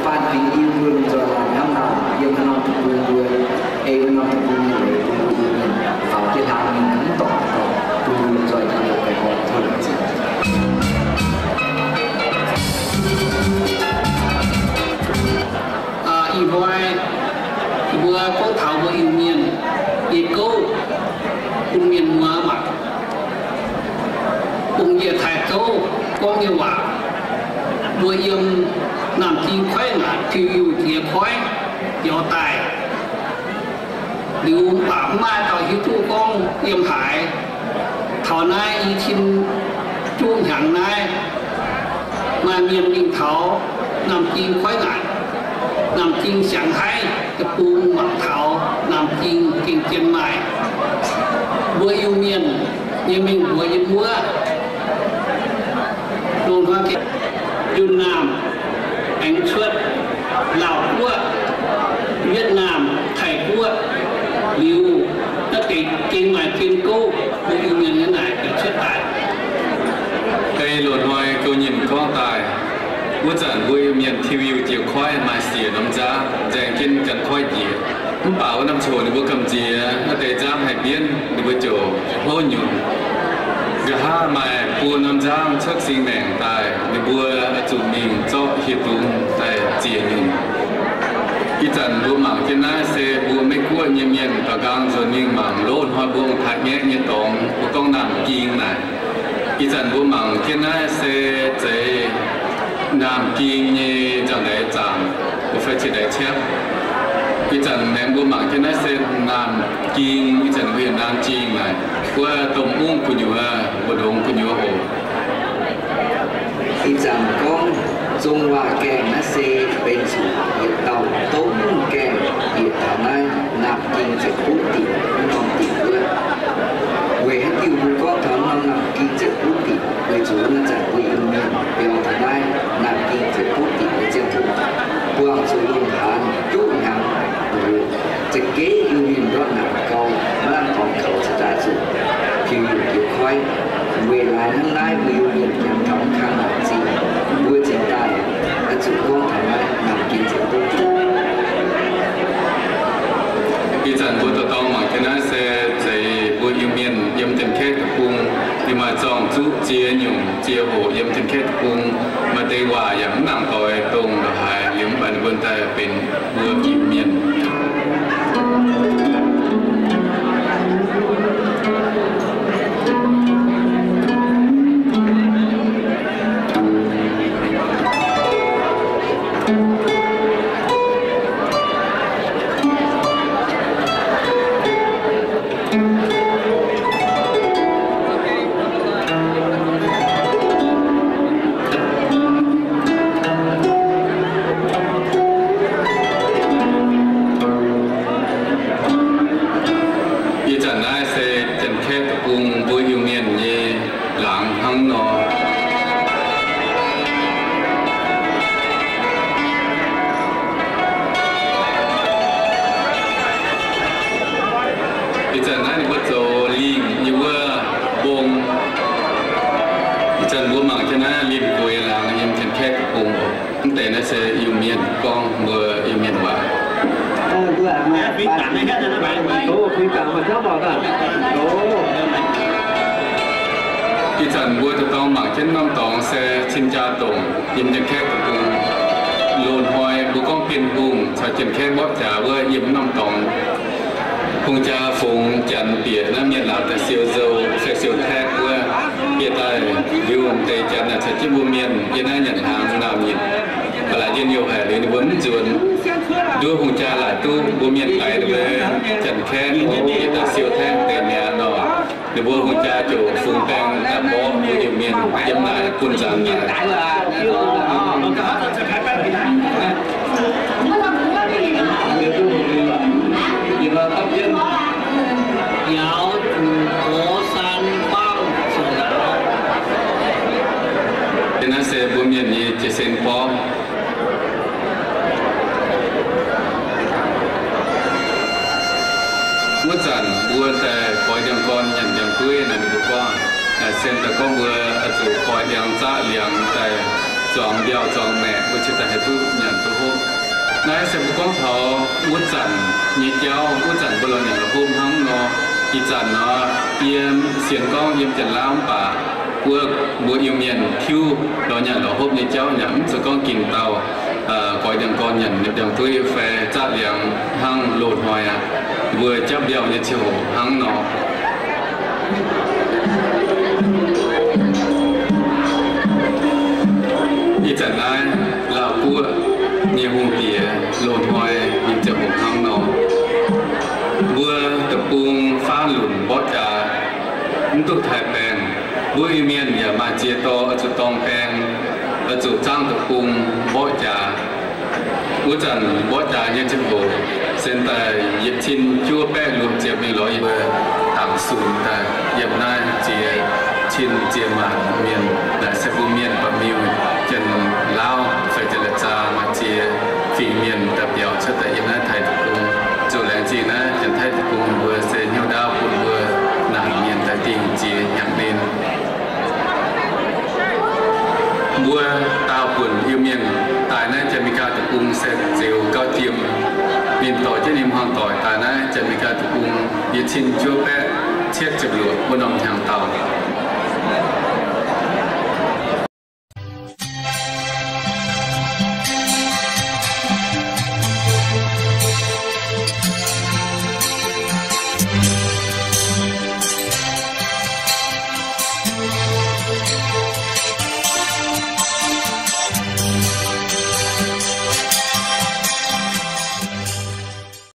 Baanh fingx i mbuo lomh nzoih laanh hnamv naanh yiem haaix norm deic-bung mbuo, ei wuov norm deic-bung nyei leiz bun mbuo Iu-Mienh faaux jienv hlang mingh mv dorngc dorngc, bun mbuo lomh nzoih jiex liouh ganh oix tov laengz zingh. Ih hnoi mbuo gorngv taux mbuo Iu-Mienh nyei gouv bun mienh muoz mangc. Ong-Yie Taiv Zouv gorngv nyei waac, mbuo yiem Naamh Ging koiv ngaanc piu-yiuh jiex koiv biaux daaih. Liuz mv baac mv maaih dauh hiuv duqv gorngv yiem haaix. Taux naaiv i cin juqv hnyangx naaiv, maaih mienh mingh taux Naamh Ging koiv ngaanc, Naamh Ging siangx haiv deic-bung mangc taux Naamh Ging gengh jien maaih mbuo Iu-Mienh nyei mengh mbuox yiem wuov. Loz-hnoi Yunh Naamh aengx cuotv Laauv Guoqv, Yietc Naamh, Taiv Guoqv, liuz naaiv deix gengh maaih jien gouv mbuo Iu-Mienh nyei naaic cuotv daaih. Ei loz-hnoi gouv nyinh gorngv daaih, wuov zanc mbuo Iu-Mienh piu-yiuh jiex koiv maaih siec norm nzangv nzaeng jienv gan koiv njiec. Mv baac wuov norm coc ninh mbuo gamh nziex naaiv deix nzangv haih mbienv, ninh mbuo ziouc hlo nyunc. Nqa'haav maaih buo norm nzangv cuotv singx maengc daaih, ninh mbuo oix zuqc mingh zorqv hieh dungz daaih ziex nyunc. Ih zanc mbuo mangc jienv naaiv se mbuo Meiv Guoqv nyei mienh daux nqaang nzuonx mingh mangc loz-hnoi mbuo ong-taaix ngaeqv nyei dorngx, mbuo gorngv Naamh Ging naaic. Ih zanc mbuo mangc jienv naaiv se zeiz Naamh Ging nyei nzangv-ndaix zaangc, mbuo fai ciex ndaix ciepv. Ih zanc aengx mbuo mangc jienv naaiv se Naamh Ging, ih zanc mbuo heuc Naamh Ging naaic, wuov domh mungv gu'nyuoz, mbu'ndongx gu'nyuoz oc. Ih zanc gorngv zong waac gaengh naaiv se benx zuqc yietc dauh domh mungv gaengh bieqc taux naaiv Naamh Ging ziepc buv dingc wuov norm dingc wuov. Weic haaix diuc mbuo gorngv taux norm Naamh Ging ziepc buv dingc? Weic zuqc wuov zanc mbuo Iu-Mienh biaux taux naaiv Naamh Ging ziepc buv dingc nyei ziangh hoc, buangh zuqc lungh haanz juqv hnyangx, za'gengh Iu-Mienh ndortv naanc gau, maiv lamh dorngx kaux cingx daaih zuqc piu-yiuh jiex koiv. Weic laaix hnangv naaiv mbuo Iu-Mienh yangh taux mv kang naanc zingh, mbuo cingx daaih oix zuqc gorngv taux naaiv Naamh Ging ziepc buv dingc. Ih zanc mbuo dorh dorngx mangc jienv naaiv se zeiz mbuo Iu-Mienh yiem Janx-Kaeqv deic-bung, ninh maaih zorng zuqv ziex nyungc ziex hoc yiem Janx-Kaeqv deic-bung. Maaih deix waac yaac mv nangc doix dongh la'haaix, liuz mv baac ninh mbuo daaih benx mbuo Iu-Mienh. Ih zanc naaiv se Janx-Kaeqv deic-bung mbuo Iu-Mienh nyei laangz hnangv nor. Ih zanc naaiv ninh mbuo zoux lingh nyei wuov mbong. Ih zanc mbuo mangc jienv naaiv lingh gueix laangz yiem Janx-Kaeqv deic-bung oc. Mv deix naaiv se Iu-Mienh gorngv mbuo Iu-Mienh waac. Ih zanc mbuo dorh dorngx mangc jienv norm dorngx se cin jaa dongc yiem Janx-Kaeqv deic-bung. Loz-hnoi mbuo gorngv Bienh Hungh caux Janx-Kaeqv mborqv jaax wuov yiem norm dorngx. Hungh jaa fungx Janx bieqc naaiv mienh laatc daaih siou nzou fai siou taeqv wuov, bieqc daaih liuz deix Janx naaic caux jienv mbuo mienh yiem naaiv nyanc hnaangx nzuonx naamh nyitc. Ba'laqc njien-youh haic liuz ninh mbuo mv nzuonx. Nduov hungh jaa laaic duqv mbuo mienh daix ninh mbuo Janx-Kaeqv bieqc daaih siou taeqv deix mi'aqv nor. Ninh mbuo hungh jaa ziouc fungx baeng daaih mborqv mbuo Iu-Mienh yiem naaic bun nzaanx daaih. Naaiv se mbuo mienh nyei jiex sen borngv. Wuov zanc mbuo daaih goix ndiangx-gorn nyanc ndiangx-dueiv naaic, ninh mbuo gorngv, naaic sen daaih gorngv mbuo oix zuqc goix ndiangx zaqv liangx daaih zuangx mbiauh zuangx maeqc, mbuo cingx daaih haih duqv nyanc duqv hopv. Se mbuo gorngv taux wuov zanc nyei jauv, wuov zanc mbuo lorz nyanc lorz hopv hnangv nor, ih zanc nor, yiem sienx gorngv yiem Janx-Lauv mv baac wuov mbuo Iu-Mienh tiuv lorz nyanc lorz hopv nyei jauv yaac mv zeiz gorngv gengh dauh goix ndiangx-gorn nyanc ndiangx-dueiv fai zatv liangx hnangv loz-hnoi aqv. Mbuo japv mbiauh nyei ziangh hoc hnangv nor. Ih zanc naaiv Laauh Guoqv nyei hungh diex loz-hnoi nyei ziangh hoc hnangv nor, mbuo deic-bung faanv lunc mborqv jaax, mv duqv taaih baengh. Mbuo Iu-Mienh yaac maaih ziex dorh oix zuqc dorng baeng, oix zuqc zaangv deic-bung mborqv jaax. Wuov zanc mborqv jaax nyei ziangh hoc se daaih yietc cin juov baeqv luoqc ziepc mingh lorz yie mbuo dangc sunx daaih yiem naaiv ziex cin ziex maanc mienh, naaic se mbuo Mienh, Ba'miuh, Janx-Lauv fai Janx-Lai-Zaa, maaih ziex fingx mienh daaih biaux cuotv daaih yiem naaiv Taiv deic-bung. Zuqc laengz zingh naaiv Janx-Taiv deic-bung mbuo se hnyouv ndaauv bun mbuo naaic mienh daaih dingh jiex hnyangx-nin. Mbuo daauh buonc Iu-Mienh daaih naaiv Janx-Meigaa deic-bung se ziux gauh jiem. Ninh dorh jienv ninh hmuangv doic daaih naaiv Janx-Meigaa deic-bung yietc cin juov baeqv cietv ziepc luoqc wuov norm hnyangx-daauh.